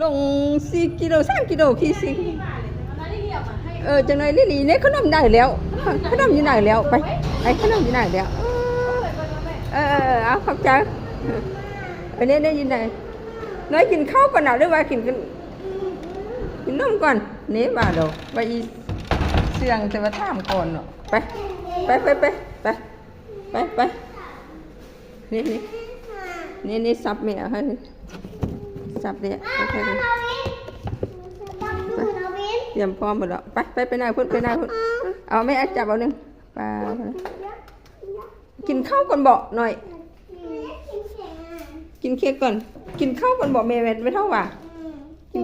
ລົງສີ່ກິໂລ ສາມກິໂລ ຂີ່ສີ່ ເອີ ຈັກໜ້ອຍລີ່ໆ ນີ້ຂະໜົມໄດ້ແລ້ວ ຂະໜົມຢູ່ໃນແລ້ວ ໄປ ໄອ້ຂະໜົມຢູ່ໃນແລ້ວ ເອີ ເອີ ເອົາ ຂອບໃຈ ເອີ ນີ້ ນີ້ຢູ່ໃນ ນ້ອຍກິນເຂົ້າກ່ອນນະ ຫຼືວ່າກິນ ກິນນົມກ່ອນ ນີ້ວ່າດອກ ວ່າອີເຊື່ອງ ແຕ່ວ່າຖາມກ່ອນເນາະ ໄປ ໄປ ໄປ ໄປ ໄປ ໄປ ໄປ ນີ້ ນີ້ ນີ້ ນີ້ ສັບແມ່ເອົາໃຫ້ ສັບເດ້ ໂອເຄ ໄປ ຕຽມພ້ອມໝົດແລ້ວ ໄປ ໄປ ໄປນາງພຸ້ນ ໄປນາງພຸ້ນ ເອົາແມ່ຈັບເອົາໜຶ່ງ ປາ ກິນເຂົ້າກ່ອນເບາະນ້ອຍ ກິນເຄັກກ່ອນ ກິນເຂົ້າກ່ອນເບາະ ແມ່ ແມ່ ແມ່ເຖົ້າວ່າ ກິນ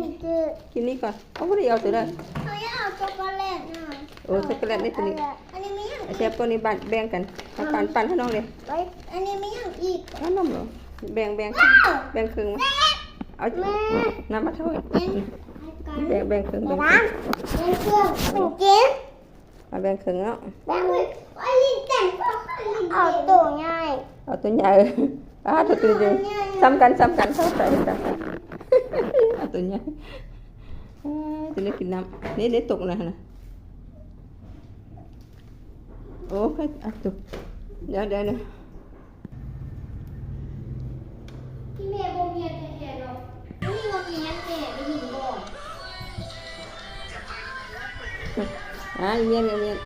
ກິນນີ້ກ່ອນ ເອົາ ບໍ່ໄດ້ເອົາເທື່ອເດີ ເຂົາຢາກເອົາຊັອກໂກແລັດນະ ໂອ້ ຊັອກໂກແລັດນີ້ຕົວນີ້ ອັນນີ້ມີຫຍັງ ແຊບກວ່ານີ້ ບາດແບ່ງກັນ ເອົາປັນ ປັນໃຫ້ນ້ອງເດ້ ອັນນີ້ມີຫຍັງອີກ ເອົານົມເນາະ ແບ່ງ ແບ່ງ ແບ່ງເຄິ່ງມາ ເອົາ ນຳມາເທົ່າ ແບ່ງ ແບ່ງເຄິ່ງ ແບ່ງເຄິ່ງ ແບ່ງເຄິ່ງ ກິນ ເອົາແບ່ງເຄິ່ງເນາະ ແບ່ງເຄິ່ງ ເອົາໂຕໃຫຍ່ ເອົາໂຕໃຫຍ່ ອ້າ ໂຕ ໂຕໃຫຍ່ ສ່ຳກັນ ສ່ຳກັນ ເຂົ້າໃຈ ສ່ຳກັນ ເອົາໂຕໃຫຍ່ ອ້າ ຈະໄດ້ກິນນ້ຳ ນີ້ ນີ້ຕົກນະຫັ້ນນະ ໂອ້ຍ ເອົາໂຕ ດຽວ ດຽວ ດຽວ ອີແມ່ບໍ່ມຽນແທ້ໆເນາະ ນີ້ວ່າມຽນແທ້ ໄດ້ຍິນບໍ່ ອາ ອີແມ່ບໍ່ມຽນ.